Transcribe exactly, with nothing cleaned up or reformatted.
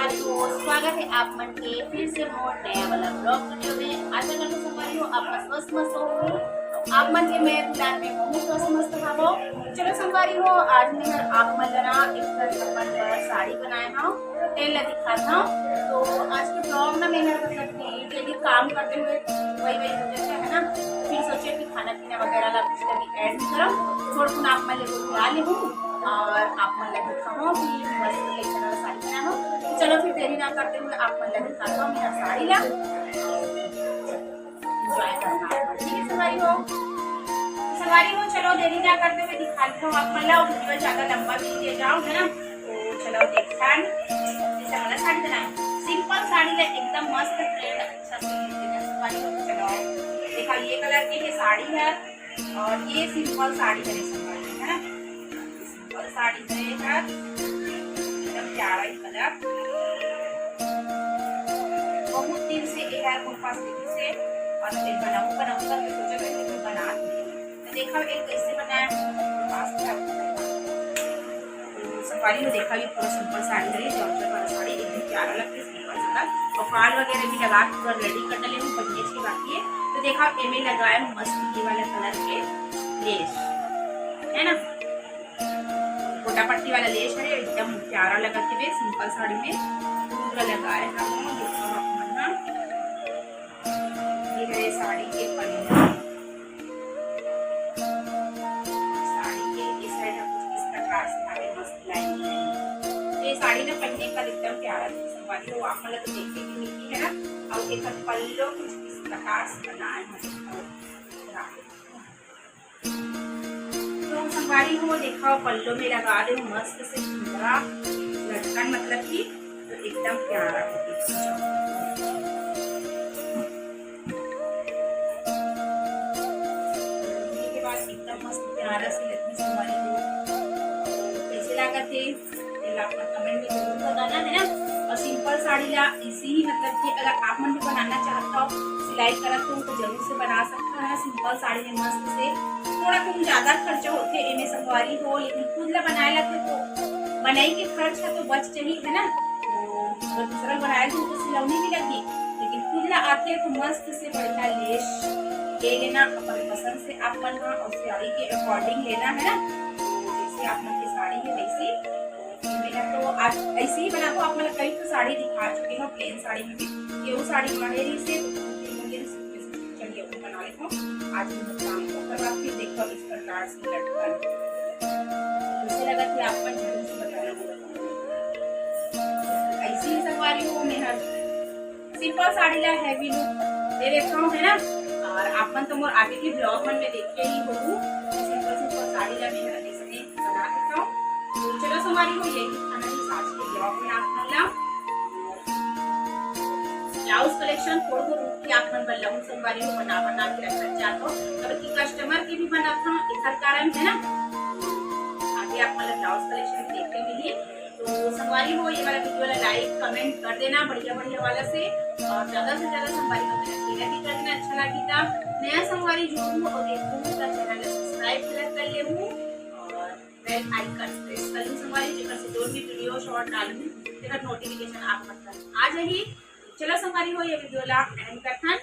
तो स्वागत है आप मन के फिर से मोर नया वाला ब्लॉग वीडियो में। आशा करथों संगवारी हो आप मन स्वस्थ मस्त हो। आप मन के मया दुलार में बहुत स्वस्थ मस्त हवो। चलो संगवारी हो, आज मैं हर आप मन ला ना एक ठन अपन बर साड़ी बनाए हव, तेन ला दिखात हव। तो आज के ब्लॉग ना मैं हर मतलब कि डेली काम करते हुए वही वही हो जाता है ना, फिर सोचे कि खाना पीना वगैरह ला कुछ कभी ऐड नहीं करव, थोड़ा कुन आप मन ले बुला लेहूँ और आप मन ला दिखाहूँ कि बस एक तरह साड़ी बनाए हव। तो चलो फिर देरी ना करते हुए आप मन ला दिखात हव मेरा साड़ी ला। एंजॉय करना, ठीक है संगवारी हो। संगवारी हो, चलो देरी ना करते हुए दिखात हव आप मन ला, और वीडियो ज्यादा लंबा भी नहीं ले जाव, है ना। तो चलो देखथन, जैसे वाला साड़ी बनाए, सिंपल साड़ी ला एकदम मस्त ट्रेंड अच्छा से लेके जा संगवारी हो। चलो देखा, ये कलर के ये साड़ी है और ये सिंपल साड़ी है संगवारी, है ना। सिंपल साड़ी है, एकदम प्यारा ही कलर। बहुत दिन से ये है मोर पास, लेकिन से और फिर बनाऊं बनाऊं करके सोचा था, लेकिन बना नहीं। तो देखा एक कैसे बनाया है, पास में आपको दिखाता हूँ। तो संगवारी हो देखा, ये पूरा सिंपल साड़ी है, जॉर्जेट वाला साड़ी एकदम प्यारा लगता है, सिंपल सा। और फॉल वगैरह भी लगा के पूरा रेडी कर डाले हूँ, पहले से बाकी है। तो देखा, एमे लगाए मस्त ये वाला कलर के लेस, है ना, गोटा पट्टी वाला लेस है, एकदम प्यारा लगत हे सिंपल साड़ी में। पूरा लगाए हवं, देखो आप मन ह। ये है साड़ी के पल्लू। साड़ी के इस साइड में कुछ इस प्रकार से हमें मस्त लाइन है। तो ये साड़ी ना पहनने का एकदम प्यारा दिखे संगवारी हो, आप मन ला तो देखे के मिलही है ना। और एक पल्लू कुछ इस प्रकार से बनाए हैं। तो संगवारी हो, देखा, पल्लू में लगा दे मस्त से पूरा लटकन, मतलब कि तो एकदम प्यारा हो गया। के बाद एकदम मस्त प्यारा से लगी संगवारी हो। कैसे लागत हे, तेला आप मन कमेंट में जरूर बताना, है ना। और सिंपल साड़ी ला इसी, मतलब कि अगर आप मन भी बनाना चाहत हो, सिलाई करत हो, तो जरूर से बना सकत हो, है ना। सिंपल साड़ी में मस्त से, थोड़ा कम ज्यादा खर्चा होथे एमे संगवारी हो, लेकिन खुद ला बनाए ला तो बनई के खर्च ह तो बच जाही, है ना। तो अगर दूसरा बनाए तो, तो सिलौनी भी लगी, लेकिन खुद ला आथे तो मस्त से बढ़िया लेस ले लेना अपन पसंद से आप मन ह, और साड़ी के अकॉर्डिंग लेना, है ना। तो जैसे आप मन के साड़ी है वैसे। मेरा तो आज ऐसे ही बना, तो आप मन कई तो साड़ी दिखा चुके हो प्लेन साड़ी में भी, ये वो साड़ी माढ़े रही से, तो चलिए वो बना लेता हूँ। आज मैं काम को करवा, फिर देखो इस प्रकार से लटकन कैसे लगा कि आप मन जरूर से बताना। ऐसी ही संगवारी हो, मैं हर सिंपल साड़ी ला हैवी लुक दे देता हूँ, है ना। और आप मन तो मोर आगे के ब्लॉग मन में देखे ही होहू, सिंपल सिंपल साड़ी ला मैं हर ऐसे बना देता हूँ। तो चलो संगवारी हो, यही दिखाना है आज के ब्लॉग में आप मन ला। ब्लाउज कलेक्शन थोड़ा बहुत रूप के आप मन बर लाऊं संगवारी हो, बना बना के रखत जात हो, काबर कि कस्टमर के भी बनात हूँ, एकर कारण है ना। आगे आप मन ला ब्लाउज कलेक्शन देखे मिली। तो संगवारी हो, ये वाला वीडियो ला लाइक कमेंट कर देना बढ़िया बढ़िया वाला से, और ज्यादा से ज्यादा संगवारी हो मेरा शेयर भी कर देना, अच्छा लगी था। नया संगवारी जुड़हू और देखहू तो चैनल ला सब्सक्राइब कर, कर लेहू और बेल आइकन प्रेस कर लू संगवारी, जेकर से जो भी वीडियो शॉर्ट डालहू तेकर नोटिफिकेशन आप मन तक आ जाही। चलो संगवारी हो, ये वीडियो ला एंड करथन।